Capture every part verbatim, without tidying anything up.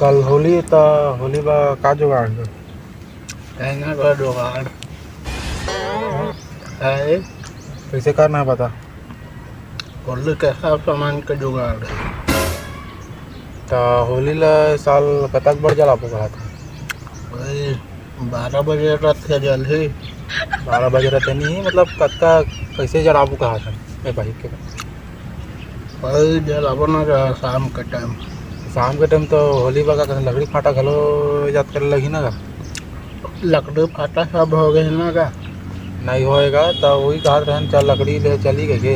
कल होली, त होली बर का जुगाड़ हे? कहीं ना का जुगाड़ है। कैसे करना है बता? होली के सब सामान के जुगाड़ है। त होली ला साल कतक बड़ जलाबो कहा था? वही बारह बजे रात के जल ही। बारह बजे रात नहीं, मतलब कतका, कैसे जलाबो कहा था? ए भाई के भाई जलाबो ना रहा शाम के टाइम। शाम के टाइम तो होली बगा का लकड़ी फाटा घलो जात करे लगी ना का? लकड़ी फाटा सब हो गए ना का? नहीं होएगा, तो वही कहा रहन, चल लकड़ी ले चली गई के।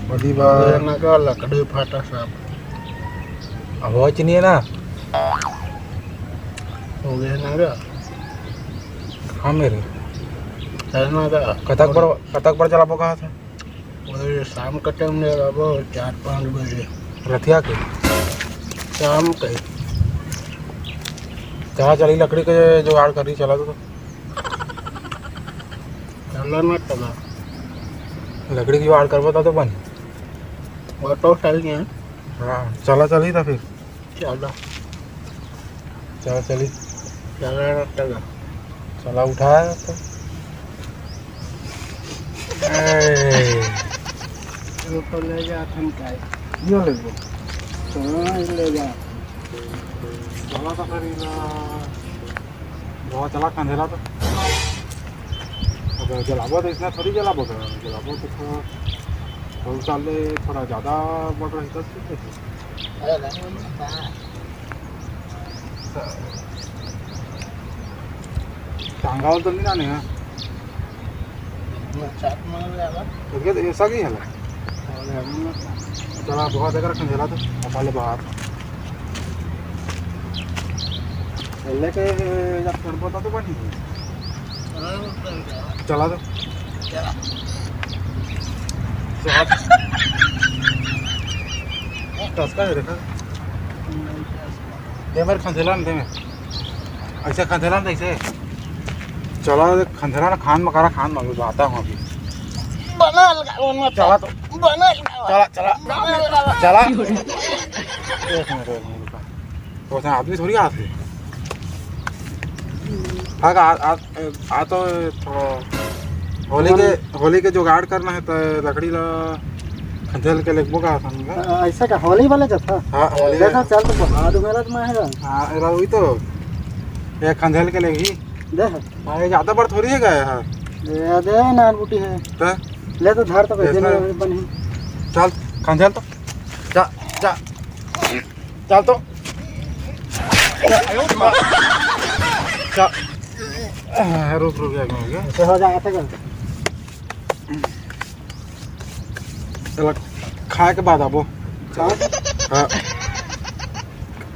होली बा हो गए ना का लकड़ी फाटा सब? अब हो नहीं है ना? हो गए ना का? हाँ मेरे। चल ना का? कतक बड़, कतक बड़ जलाबो कहा था? वही शाम के टाइम ले रहबो, चार पाँच बजे। रतिया के? शाम के। कहाँ चली लकड़ी के जुगाड़ करी, चला तो। चला ना, चला। लकड़ी के जुगाड़ करबो ता तो बन। वो तो सही है। हाँ, चला चली था फिर। चला। चला चली। चला ना, चला। चला उठा तो। ए। रुको, ले जा, हम का है? यो ले लो। हाँ, ले जा। चला तो फिर इला। बहुत चला खंधेला तो। अब जलाबो तो इसने थोड़ी जलाबो तो, जलाबो तो थोड़ा, थोड़ा साले थोड़ा ज़्यादा बढ़ रही तो ठीक है। अरे नहीं, नहीं, कहाँ? टांगा वाला तो नहीं ना, नहीं है। चाट मार रहा है। तो क्या, ऐसा की है? चला, बहुत देख रखा जला तो, पहले बाहर। पहले के जब कर बता तो बनी। चला तो। चला। टसका है, देखा। दे मेरे खंसेला ना, दे मेरे। ऐसे खंसेला ना, ऐसे। चला, खंसेला ना, खान में करा, खान में, अभी आता हूँ अभी। बना लगा, बना चला तो। बना लगा। चला, चला। बना लगा। चला। एक मिनट, एक मिनट, रुका। तो उसने आदमी थोड़ी आते। हाँ, आ, आ, आ तो थोड़ा होली के, होली के जुगाड़ करना है, तो लकड़ी ला खंदेल के लेगबो का था ना? अ, ऐसा का होली वाला जब था? हाँ, होली देखा, वाला। चल तो बहा दो मेला तो मैं है। हाँ, एला वही तो। ये खंदेल के लेगी। देख। हाँ, ये ज़्यादा बड़ थोड़ी है क्या, हाँ। दे, दे, नान बूटी है। तो? ले तो धर तो कैसे कैसे ना? बनी। चल, खंदेल तो। जा, जा। चल तो। चल। रुक, रुक, एक मिनट। ऐसे हो जाएगा था क्या? चल, खाए के बाद आबो। हाँ? हाँ।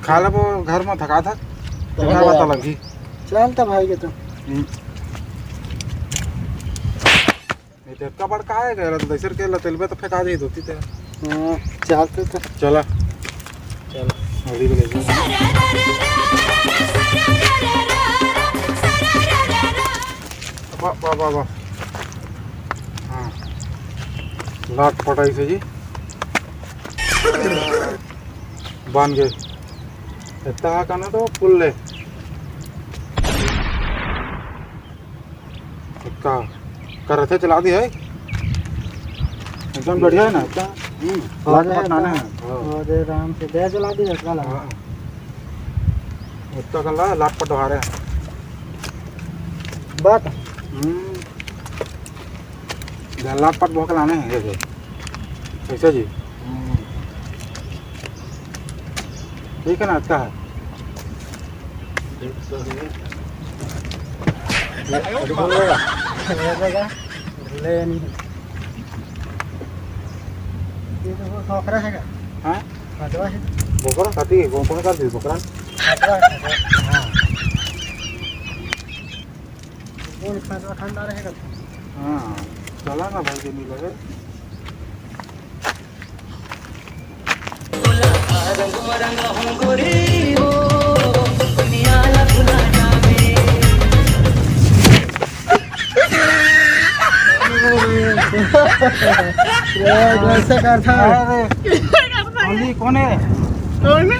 खा लेबो, घर में थका था। तो घर हो बात जाएगा। अलग ही। चल तो भाई के तो। हम्म। ये तो इतना बड़का है, गैर तो दसर के लतेलबे तो फेंका दे धोती ते। हाँ, चल तो, तो। चला। चल। अभी भी ले जा। वाह, वाह, वाह, वाह। हाँ। लाट पटाई से जी। बांध गए। इतना का ना तो फुल ले। का, का रथे चला दी है? एकदम बढ़िया है ना, एकदम। हम्म, लाट अरे पटाना राम, है। हाँ। अरे राम से दे चला दी है, चला। हाँ। इतना कर ला, लाट पटवा रहे हैं। बात। हम्म। लाट पट बहुत लाने हैं, ये दे। कैसे जी? हम्म। ठीक है ना, अच्छा है। ये देखा? भूले नहीं। ये तो वो खोखरा है क्या? हाँ? खतवा है। बोकरा खाती है, कौन, कौन खाती है बोकरा? खतवा है, खतवा। हाँ। कौन खतवा ठंडा रहेगा? हाँ, चला ना भाई, के नहीं लगे। ये कैसे करता है? अरे, होली कौन है? कौन है?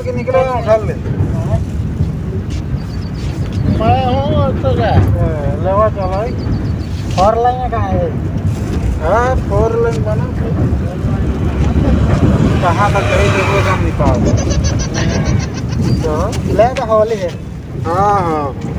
निकाल के निकले हैं, उठा ले। मैं हूँ तो क्या? ए, लेवा चला। फोर लाइन का है। हाँ, फोर लाइन बना। कहाँ तक गई, देखो, हम निकाल। तो ले तो होली है। हाँ, हाँ।